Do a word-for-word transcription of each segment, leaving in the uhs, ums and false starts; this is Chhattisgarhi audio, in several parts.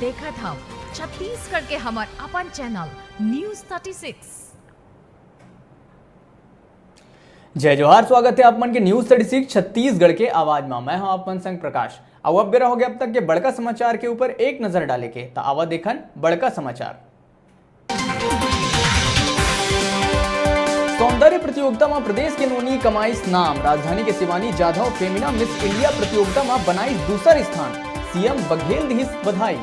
देखत हव छत्तीसगढ़ के हमर अपन चैनल न्यूज़ थर्टी सिक्स। जय जोहार, स्वागत हे आप मन के न्यूज़ थर्टी सिक्स छत्तीसगढ़ के आवाज मा। मैं हूं आप मन संग प्रकाश। अउ अब बेरा हो गया अब तक के बड़का समाचार के ऊपर एक नजर डाले के, त आवा देखन बड़का समाचार। सौंदर्य प्रतियोगिता म प्रदेश के नोनी कमाइस नाम। राजधानी के शिवानी जाधव फेमिना मिस इंडिया प्रतियोगिता म बनाइस दूसर स्थान। सीएम बघेल दिहिस बधाई।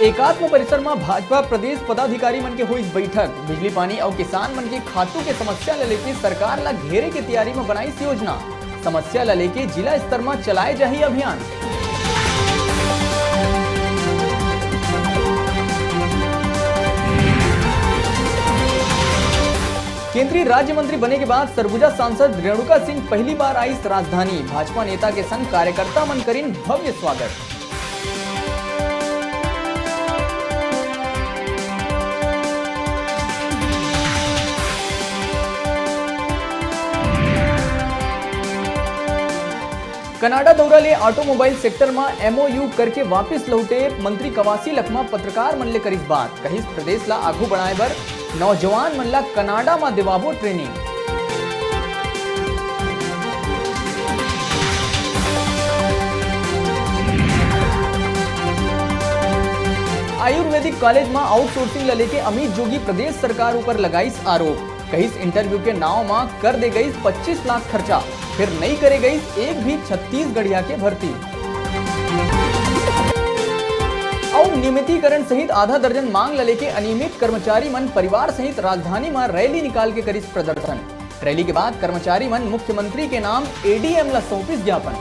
एकात्म परिसर म भाजपा प्रदेश पदाधिकारी मन के होइस बैठक। बिजली पानी अउ किसान मन के खातू के समस्या ल लेके सरकार ल घेरे के तैयारी म बनाइस योजना। समस्या ल लेके जिला स्तर म चलाए जाही अभियान। केंद्रीय राज्य मंत्री बने के बाद सरगुजा सांसद रेणुका सिंह पहली बार आइस राजधानी। भाजपा नेता के संग कार्यकर्ता मन करिन भव्य स्वागत। कनाडा दौरा ले ऑटोमोबाइल सेक्टर म एमओयू करके वापिस लौटे मंत्री कवासी लखमा पत्रकार मन ले करिस बात। कहिस प्रदेश ला आगू बढ़ाए बर नौजवान मन ला कनाडा म देवाबो ट्रेनिंग। आयुर्वेदिक कॉलेज म आउटसोर्सिंग ल लेके अमित जोगी प्रदेश सरकार ऊपर लगाइस आरोप। कहिस इंटरव्यू के नाव म कर दे गइस पच्चीस लाख खर्चा, फिर नइ करे गइस एक भी छत्तीसगढ़िया के भर्ती। अउ नियमितीकरण सहित आधा दर्जन मांग ल लेके अनियमित कर्मचारी मन परिवार सहित राजधानी म रैली निकाल के करिस प्रदर्शन। रैली के बाद कर्मचारी मन मुख्यमंत्री के नाम एडीएम ल सौंपिस ज्ञापन।